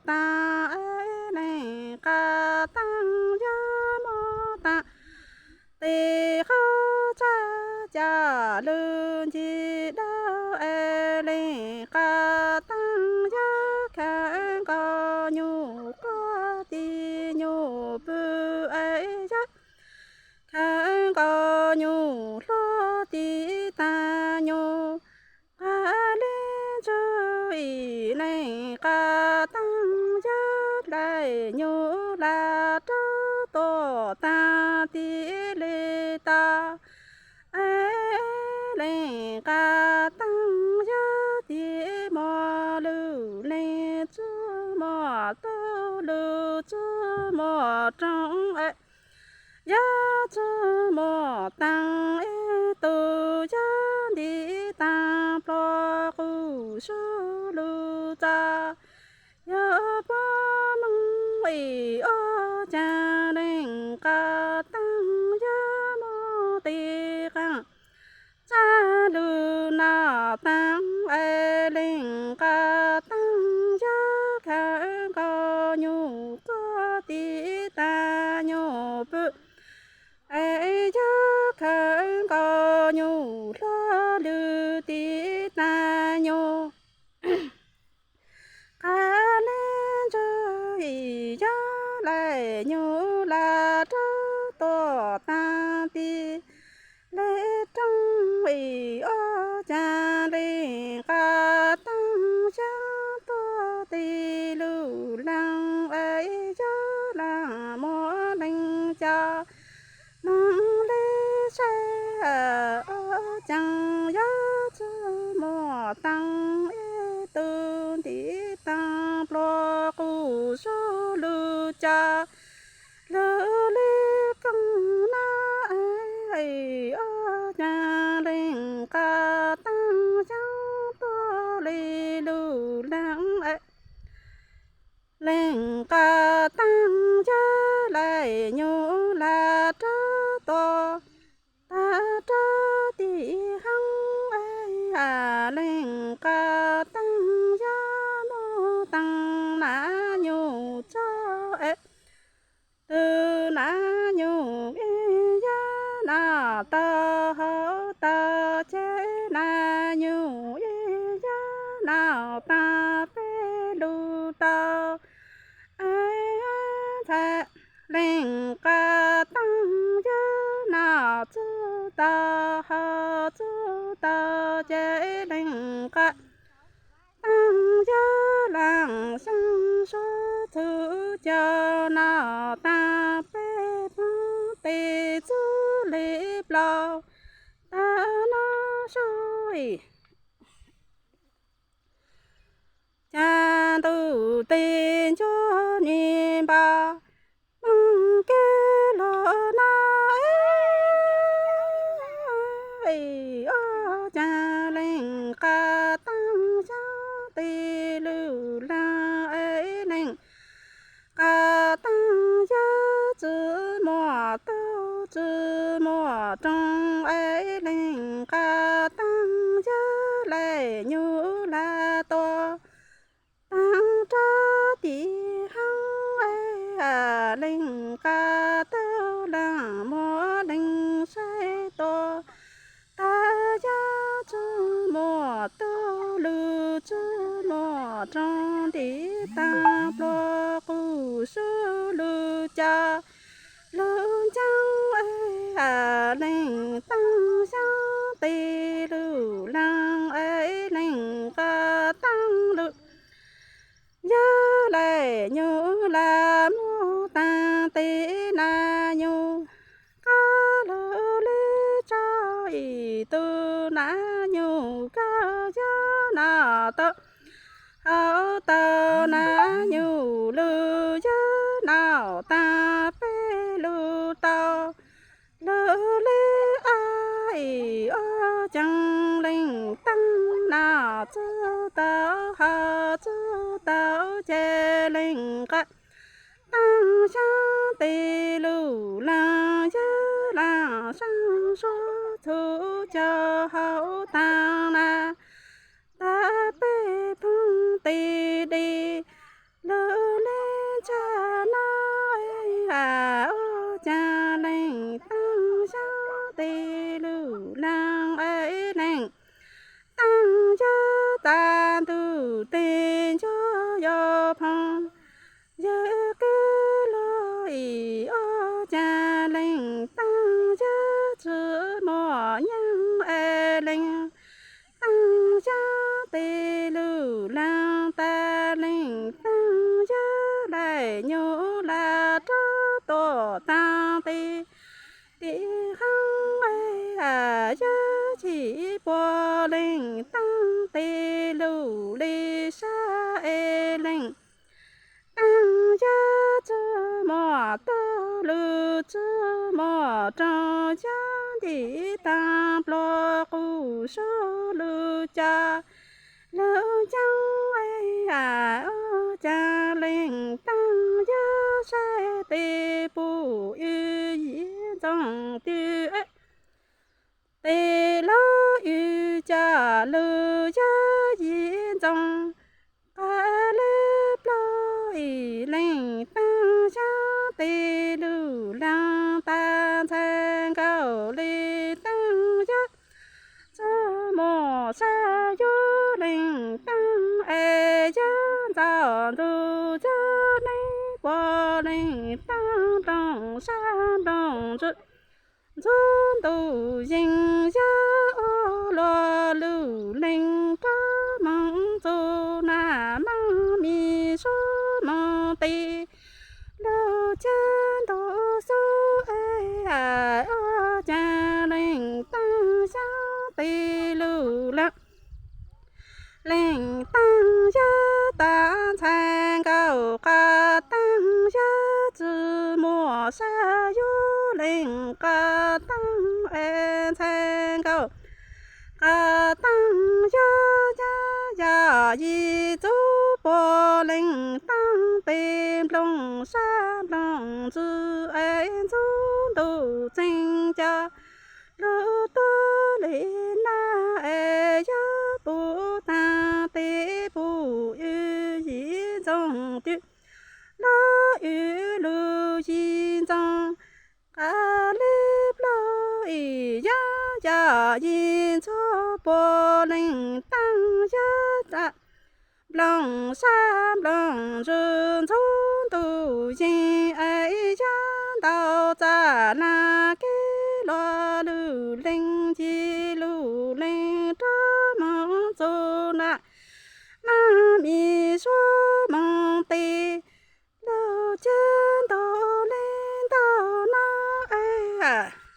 taag es leej qab taag yog muaj taag tes qhov tsab ca lug ncig dawb es leej qab taag yog khawv nkaus nyuj quab tiv nyuj pw es yog khawv nkaus nyuj hluav tiv taag nyuj qab leeg ntsug ib leej qab taag yog dlaim nyuj lag rov tuaj taag tig le tau es leej qab taag yog tig muaj lug leeg txug muaj tug lug txug muaj rooj es yog txug muaj taag es tug yog ntiv taag pluag qus sub lug txaj yog puab moog ib ob caag leej qab taag yog muaj tes qaab tsab lug noj taag es leej qab taag yog khawv nkaus nyuj quab tiv taag nyuj pw es yog khawv nkaus nyuj hluav lug tiv taag nyuj qab leeg ntsug ib yog dlaim nyuj lag rov tuaj taag tig le rooj ib ob caag leej qab taag yog tuaj tig lug laag es yog laag muaj leej coj moog le saib ob caag yog txug muaj taag es tug ntiv taag pluag qus sub lug coj lug le koog na ob caag leej qab taag yog tuaj le lug laag leej qab taag yog dlaim nyuj lag rov tuaj taag rov tig haab leej qab taag yog muaj taag nab nyuj txog es tug nab nyuj ib yog noj tau haus tau ces nab nyuj ib yog noj taag peb lug tau es txhais leej qab taag yog noj txug tau haus txug tau ces leej qab taag yog laag saab suav txhum caug noj taag peb phoov tes txug le plaub tag nab suav ib caag ntuj tes ncuab nyem npau moog kev lug nab ob caag leej qab taag yog tes lug laag es leej qab taag yog txug muaj tug txug muaj rooj es leej qab taag yog dlaim nyuj lag tuaj taag rov tig haab leej qab taag laag muaj leej saib tuaj taag yog txug muaj tug lug txug muaj rooj ntiv taag pluag qus sub lug coj lug ncaag leej taag yog tes lug laag es leej qab taag lug yog dlaim nyuj lag muaj taag tes nab nyuj qab lug le tso ib tug nab nyuj kawg yog noj tau haus tau nab nyuj lug yog noj taag peb lug tau lug le ob ib ob caag leej taag noj txug tau haus txug tau ces leej qab taag yog tes lug laag yog laag saab suav txhum caug haus taag nab tag peb phoov tes deb lug txwj muaj rooj yaj ntim taag pluag quj sub lug ca lug ceeb a o ca leej taab yaj saib tes puj yw yim ntxoov twg tes lub yw ca lug yaj yim ntxoov qab lub plaub ib leej taab yaj tes lug leej taab ntxhais nkaus leej taab yaj txwj muaj sab yug leej taab es yaj ntxaus ntxug yaj neeb puab leej taab nplooj sab nplooj ntxug ntxub ntuj yeej yaj ua luaj lug leej rab moog txug nag moog mis sub moog tes lug ca ntug xub a o ca leej taab yaj tes lug leej leej taab yaj taab ntxhais nkaus qab taab yaj txwj muaj sab yug leej qab taab es ntxhais nkaus qab taab yaj yaj yim ntxub puab leej taab tes nplooj sab nplooj ntxug es ntxub ntuj txeeg ca lug tuab le nag es yaj puv taag tes puj yw yim ntxoov twg lub yw lug yim ntxoov qab lub plaub ib yaj yaj yim ntxub puab leej taab yaj ta nplooj sab nplooj ntxug ntxub ntuj yeej es yaj ntau txaj nag kev luaj lug leej yim